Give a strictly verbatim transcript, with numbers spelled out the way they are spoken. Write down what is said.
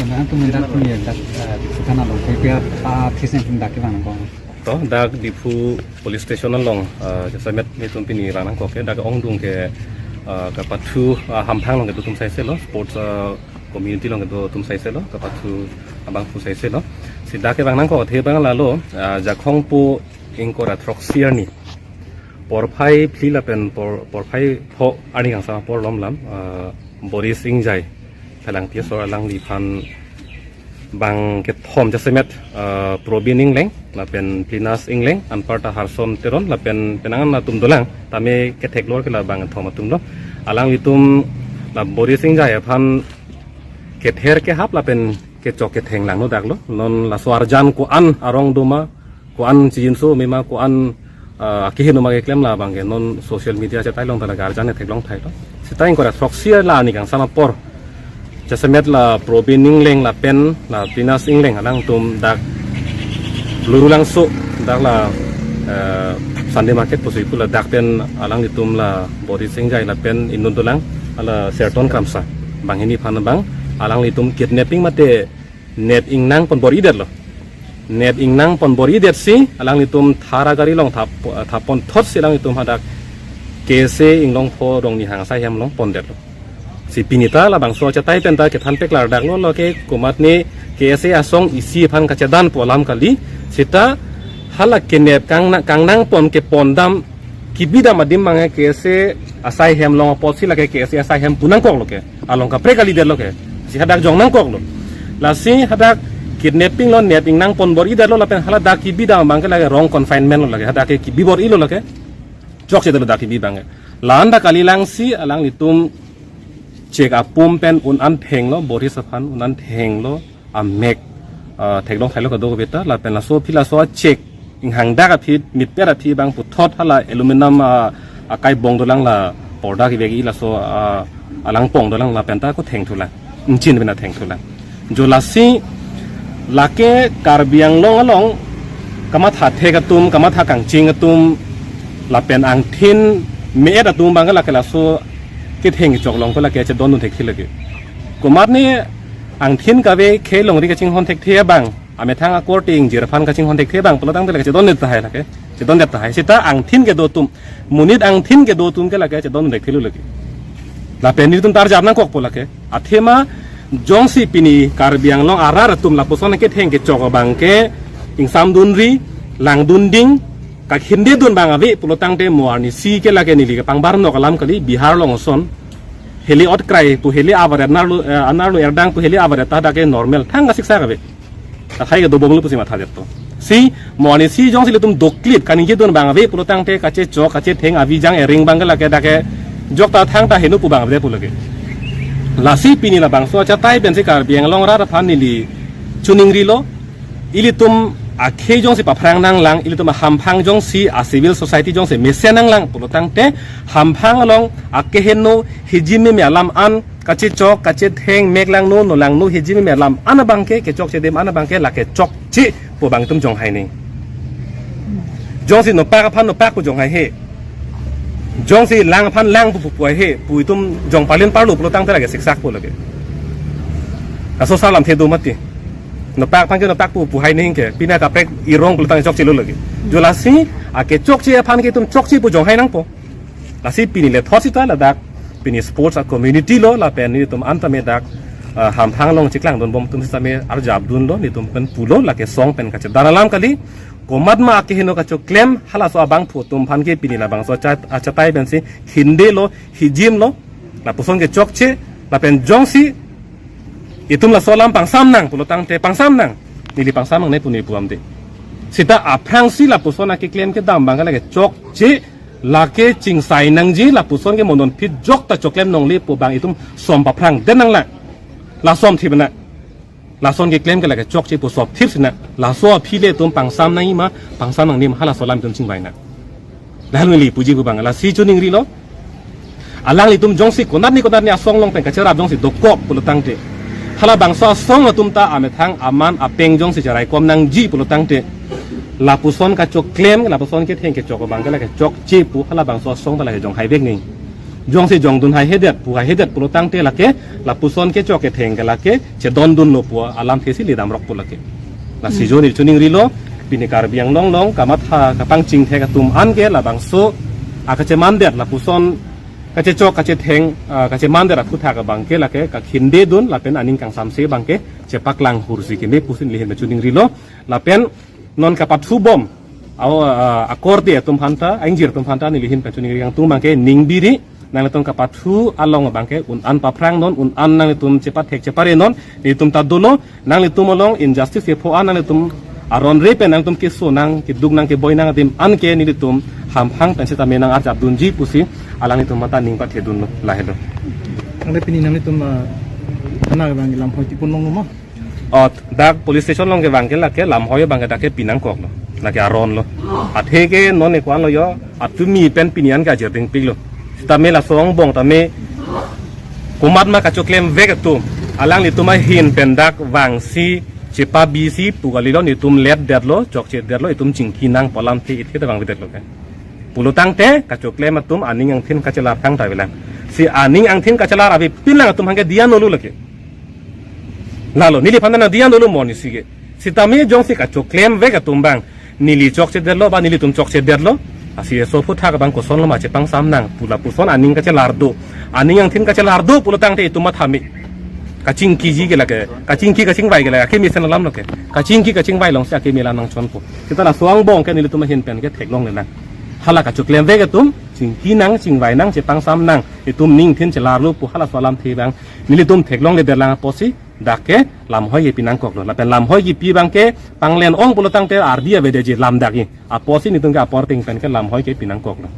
Nangtum dak pini dak, eh, Diphu thana along kopi aphi seng dak kevang nangkok? To, dak Diphu Police Station along, eh, jasemet nelitum pini vang nangkok ke, dak ongdung ke, eh, kapathu, eh, hamphang along kedo atum saise lo, sports, eh, community along kedo atum saise lo, kapathu abangphu saise lo. Si dak kevang nangkok athe abang lalo, eh, Jakhong po ingkoi ra throksi arni porphai phli lapen por, porphai pho arni kangsam apor lom lam, ah, Boris Engjai, Phelangpi asor, alangliphan bang kethom jasemet, ah, Probin Engleng, lapen Plinas Engleng, anparta Harson Teron, lapen penang an atum dolang, tame kethek lor ke la bang kethom atum lo. Alanglitum la Boris Engjai aphan kether kehap lapen kechok ketheng langno dak lo. Non laso arjan ko-an arong doma, ko-an chijinso mema, ko-an, ah, akeheno ma keklem la bang ke non social media chetai long ta la arjan theklong thai lo. Sita ingkoi ra throksi arni kangsam apor jasemet la Probin Engleng lapen la Plinas Engleng alangtum dak Lurulangso dak la, eh, Sunday market pusi pu la dak pen alanglitum la Boris Engjai lapen inut dolang hala Serton Kramsa, banghini aphan bang alanglitum kidnapping mate nep ingnang pon bor-idet lo. Nep ingnang pon bor-idet si alanglitum thara gari along thap, thap pon thot si alanglitum hadak K S A Inglongpho Rongnihang asai hem along pondet lo. Si pini ta labangso achetai pen ta kethan peklar dak lo, lo ke komatne K S A asong isi aphan kachedan pu alam kali. Sita hala kenep kangna, kangnang pon kepon dam, kebi dam adim bang ke K S A asai hem along apotsi lake K S A asai hem pu nangkok lo ke. Along kaprek kalidet lo ke. Si hadak jong nangkok lo. Lasi hadak kidnapping lo, nep ingnang pon bor-idet lo lapen hala dak kebi dam bang ke lake wrong confinement lo lake. Hadak ke kebi bor-i lo lake. Chokchedet lo dak kebi bang ke. La-an ta kalilang si alanglitum chek apum pen un-an theng lo, Boris aphan un-an theng lo, amek, ah, theklong thai lo kadokave ta, lapen laso aphi laso achek inghang dak aphi, mitpet aphi bang puthot hala aluminum, ah, akai bong dolang la porda kevek-i laso, ah, alang pong dolang lapen ta ko thengthulang, inchin bina thengthulang. Jo lasi lake Karbi Anglong along kamatha thek atum, kamatha kangching atum, lapen angthin me-et atum bang ke lake laso ketheng kechok along ko lake chedondun thekthe lake. Komatne angthin kave khei longri kachinghon thekthe abang, amethang akorte ingjir aphan kachinghon thekthe abang pulo tangte lake chedondet tahai lake. Chedondet tahai. Sita angthin kedo atum, monit angthin kedo atum ke lake chedon dek thilo lake. Lapen nelitum ta arjap nangkokpo lake. Athema jongsi pini Karbi Anglong arat atum lapuson ketheng kechok abang ke ingsamdunri, langdunding, kakhindedun bang ave pulo tangte mo arnisi ke lake neli kepangbar nok alam kali, Bihar along ason. Heli otkrai pu heli avaret, anerlo, eh, anerlo erdang pu heli avaret ta dak ke normal thang kasiksak ave. Kakhai kedobom lo pusi mathadet to. Si mo arnisi jongsi ilitum doklit kaningjedun bang ave pulo tangte kachechok kachetheng avi jang ering bang ke lake dak ke jok ta thangta heno pu bang ave pu lake. Lasi pini labangso achetai pensi Karbi Anglong arat aphan neli choningrilo, ilitum akhei jongsi paphrang nanglang, ilitum ahamphang jongsi a civil society jongsi mesen nanglang pulo tangte hamphang along akeheno hijim meme alam an, kachechok kachetheng, mek langno, no langno, hijim meme alam an abang ke, kechokche adim an abang ke lake chokche pu bang itum jonghai nang. Jongsi nopak aphan nopak pu jonghai he. Jongsi lang aphan lang pu pu pu he pu itum jong palin parlo pulo tangte lake siksak pu lake. Kaso salam thedo mati. Nopak aphan ke nopak pu pu hai nang ke. Pini kaprek irong pulo tang chokchelo lake. Jo lasi akechokche aphan ke itum chokche pu jonghai nangpo. Lasi pini le thot sita ladak pini sports a community lo lapen nelitum anta me dak, ah, hamphang along chiklang dunbom atum sitame arjap dunlo, nelitum pen pulo lake song pen kachedan alam kali. Komat ma akeheno kachoklem halaso abangphu atum aphan ke pini labangso acha-, achetai pensi khindelo, hijimlo, lapuson ke chokche, lapen jongsi itum laso alam pangsam nang pulo tangte pangsam nang, neli pangsam nangne pu neli pu amde. Sita aphrangsi lapuson akeklem kedam bang ke lake chokche, lake chingsai nangji, lapuson ke mo non phit jok ta choklem nongle pu bang itum som paphrang den nanglang. La som thip nang. Lason keklem ke lake chokche pu sop thip si nang. Laso aphi le itum pangsam nangji ma, pangsam nangne ma, halaso alam itum chingvai nang. Lalu neli puji pu bang, lasi choningrilo. Alanglitum jongsi konatne konatne asong along pen kacherap jongsi dokok pulo tangte, halabangso asong atum ta amethang aman apeng jongsi cheraikom nangji pulo tangte, lapuson kachoklem, lapuson ketheng kechok abang ke lake chokche pu halabangso asong ta lake jonghai vek nang. Jongsi jongdun haihedet pu haihedet pulo tangte lake lapuson kechok ketheng ke lake chedondunlo pu alamthe si ledamrokpo lake. Lasi Hmm. jo neli choningrilo, pini Karbi Anglong along kamatha kapangchingthek atum an ke labangso akachemandet lapuson kachechok kachetheng, ah, kachemandet aphuthak abang ke lake kakhindedun lapen aning kangsamse abang ke chepaklang hursi keme pusi neli ahin choningrilo. Lapen non kapathubom, au, ah, akorte atum aphanta, aingjir atum aphanta neli ahin pachoningri kangtung abang ke ningbiri, nanglitum kapathu along abang ke un-an paphrangnon, un-an nanglitum chepathek chepare non, nelitum ta dolo, nanglitum along injustice kepho an nanglitum aron re pen nanglitum keso nang keduk nang keboi nang adim an ke nelitum hamphang pen sitame nang-arjapdunji pusi alanglitum aphanta ning pathedunlo, lahelo. Anke pini nanglitum, ah, thana abang lamhoi tipun longlo ma? Ot, dak police station along ke abang ke lake lamhoi abang ke dak ke pinangkoklo. Lake aronlo. Athe ke non ekuanlo yo, atumi pen pini an ke ajir dingpiklo. Sitame laso angbong tame komat ma kachoklemvek atum, alanglitum ahin pen dak vangsi chepabisi pu kalilo, nelitum letdetlo, chokchedetlo, itum chingki nang pu alamthe ithe ta vangvedetlo ke. Pulo tangte kachoklem atum aning angthin kachelar thangta avelang. Si aning angthin kachelar avepin lang atum abang ke diya nolu lake. Lalo, neliphan nang diya nolu mo nisi ke. Sitame jongsi kachoklemvek atum abang, neli chokchedetlo ba nelitum chokchedetlo, asi eso aphuthak abang kosonlo ma chepangsam nang pu lapuson aning kachelar do, aning angthin kachelar do pulo tangte itum matha me. Kachingkiji ke lake, kachingki kachingvai ke lake, akeme sen alam lake. Kachingki kachingvai alongsi akeme la nangchonpo. Seta laso angbong ke nelitum ahin pen ke theklonglelang. Hala kachoklemvek atum chingki nang, chingvai nang, chepangsam nang, itum ning angthin chelarlo pu halaso alamthe abang nelitum theklongledelang apotsi dak ke lamhoi ke pinangkoklo. Lapen lamhoi kepi abang ke panglen ong pulo tangte ardi avedetji lam dak-i. Apotsi nelitum ke apor ting pen ke lamhoi ke pinangkoklo.